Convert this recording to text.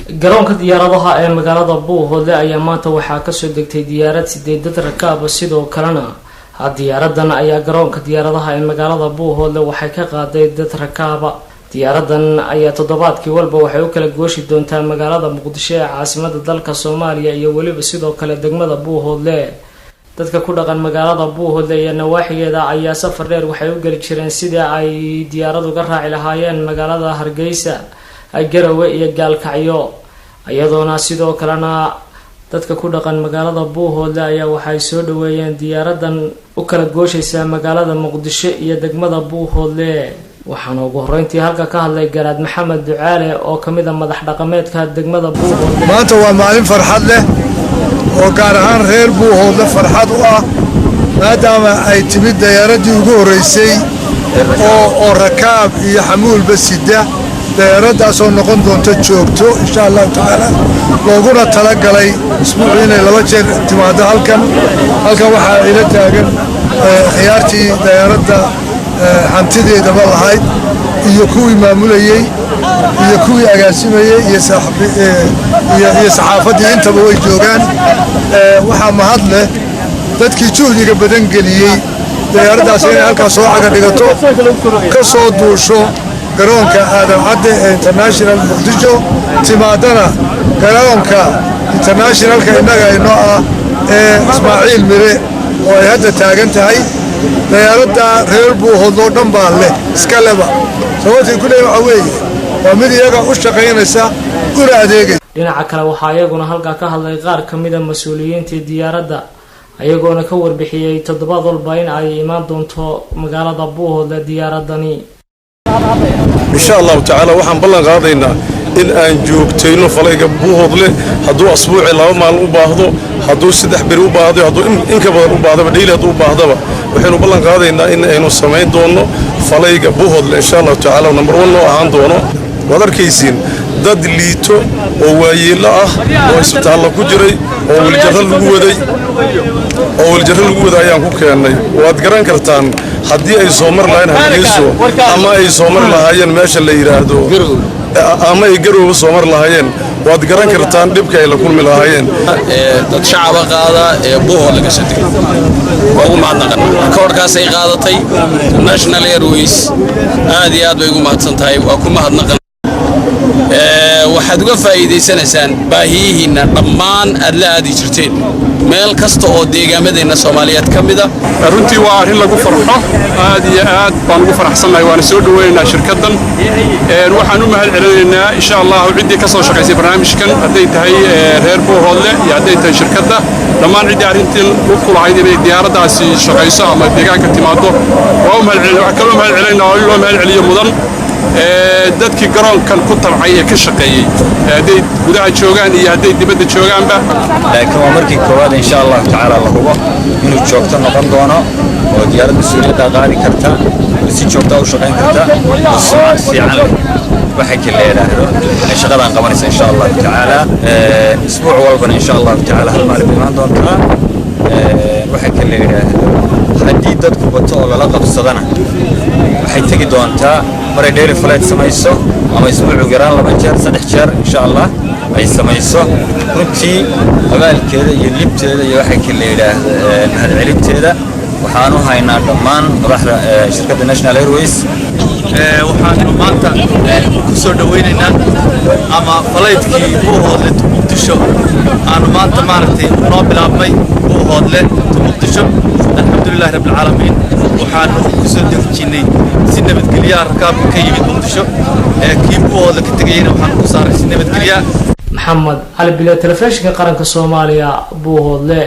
Garoonka diyaaradaha ee magaalada Buuhoodle ayaa maanta waxaa kasoo degtay diyaarad sideedad rakaaba. Sidoo kalena diyaaradan ayaa garoonka diyaaradaha ee magaalada Buuhoodle waxay ka qaaday dad rakaaba. Diyaaradan ayaa toddobaadkii walba waxay u kala gooshi doontaa magaalada Muqdisho ee caasimada dalka Soomaaliya iyo weliba sidoo kale degmada Buuhoodle. Dadka ku dhaqan magaalada Buuhoodle iyo nawaaxigeeda ayaa safar dheer waxay u geli jireen sidii ay diyaarad uga raaci lahaayeen magaalada Hargeysa, Garowe iyo Gaalkacyo, iyadoona sidoo kalena dadka ku dhaqan magaalada Buuhoodle ayaa waxay soo dhaweeyeen diyaaradan u kala gooshaysa magaalada Muqdisho iyo degmada Buuhoodle. Waxaana ugu horeyntii halka ka hadlay Garaad Maxamed Ducaale oo kamid a madax dhaqameedka degmada Buuhoodle. Maanta waa maalin farxad leh oo gaar ahaan reer Buuhoodle farxad u ah, maadaama ay timid dayaaraddii ugu horraysay oo rakaab iyo xamuulba sida, dayaaraddaasoo noqon doonta joogto, insha Allahu tacaala, looguna talagalay isbuucii inay 2 jeer timaado halkan. Halkan waxaa ila taagan khiyaartii dayaaradda hantideedaba lahayd iyo kuwii maamulayey iyo kuwii agaasimayey iyo saxaafaddii, intaba way joogaan. Waxaa mahad leh dadkii juhdiga badan geliyey dayaaraddaas inay halkaas soo caga dhigato, ka soo duusho garoonka Aadan Cadde ee International Muqdisho, timaadana garoonka internationalka innaga inoo ah ee Ismaaciil Mire oo ay hadda taagan tahay. Dayaaradda reer Buuhoodloo dhan baa leh, iska leba. Sababtay ku leeyihin waxaa weeye waa mid iyaga u shaqaynaysa una adeegaysa. Dhinaca kale, waxaa iyaguna halkaa ka hadlay qaar ka mida mas-uuliyiintii diyaaradda, ayagoona ka warbixiyey toddobaad walba in ay imaan doonto magaalada Buuhoodle diyaaradani. Insha Allahu tacaala, waxaan ballan qaadaynaa in aan joogtayno flight-ga Buuhoodle. Hadduu asbuucii 2 maalin u baahdo, hadduu 3 beri u baahdo, hadduu in ka badan u baahdaba, daily hadduu u baahdaba, waxaynu ballan qaadaynaa in aynu samayn doonno flight-ga Buuhoodle, insha Allahu tacaala, number one noo ahaan doono. Waad arkaysiin dad liito oo waayeello ah oo isbitaalla ku jiray oo wheelchair-ro lagu waday ayaan ku keennay. Waad garan kartaan haddii ay soo mari lahayn Hargeyso ama ay soo mari lahaayeen meesha la yidhaahdo ama ay Garowba soo mari lahaayeen, waad garan kartaan dhibka ay la kulmi lahaayeen. Dad shacaba qaada ee Buuhood laga soo degay waa ugu mahadnaqan. Rikoodhkaasay qaadatay National Airways, aad iyo aad bay ugu mahadsan tahay, waa ku mahadnaqan. Waxaad uga faa'iidaysanaysaan baahiyihiinna dhammaan aad la aadi jirteen meel kasta oo deegaamadeenna Soomaaliyeed ka mida. Runtii waa arrin lagu farxo, aad iyo aad baan ugu faraxsannahay, waana soo dhoweynaynaa shirkaddan. Waxaan u mahad celinaynaa, insha Allahu, ciddii ka soo shaqaysay barnaamijkan, hadday tahay reer Buuhoodle iyo hadday tahay shirkadda, dhammaan ciddii arrintiin lug ku lahayd inay diyaaraddaasi shaqayso ama deegaanka timaado waa u mahad celina. Waxaan kaloo mahad celinaynaa oo in loo mahad celiyo mudan dadkii garoonkan ku tabcay ee ka shaqeeyey, hadday gudaha joogaan iyo hadday dibadda joogaanba. Laakiin waa markii koowaad, insha Allahu tacaala, la hubo inuu joogto noqon doono oo diyaarad mas-uuliyadda qaadi karta oo si joogta u shaqayn karta oo sumcad fiican leh waxay ka leedaahdo ay shaqadan qabanaysa, insha Allahu tacaala. Isbuuc walbana, insha Allahu tacaala, hal maalin bay imaan doontaa. Waxay ka leedaahdo haddii dadku bato oo lala qabsadana, waxay tegi doontaa maray daily flight samayso ama isbuucu yaraan 2 jeer, 3 jeer, insha Allah, ay samayso. Runtii abaalkeeda iyo libteeda iyo waxay ka la yidhaahdo mahadcelinteeda waxaanu haynaa dhammaan madaxda shirkadda National Airways. Waxaanu maanta ku soo dhowaynaynaa ama flight-kii Buuhoodle to Muqdisho aanu maanta maaragtay noo bilaabmay, Buuhoodle to Muqdisho. Alxamdulilahi Rabbilcaalamiin, waxaanu ku soo dejinnay si nabadgelyaha rakaabka ka yimid Muqdisho. Kii Buuhoodle ka tegayeyna waxaanu ku saaray si nabadgelyaha. Maxamed Cali Bile, Telefishinka Qaranka Soomaaliya, Buuhoodle.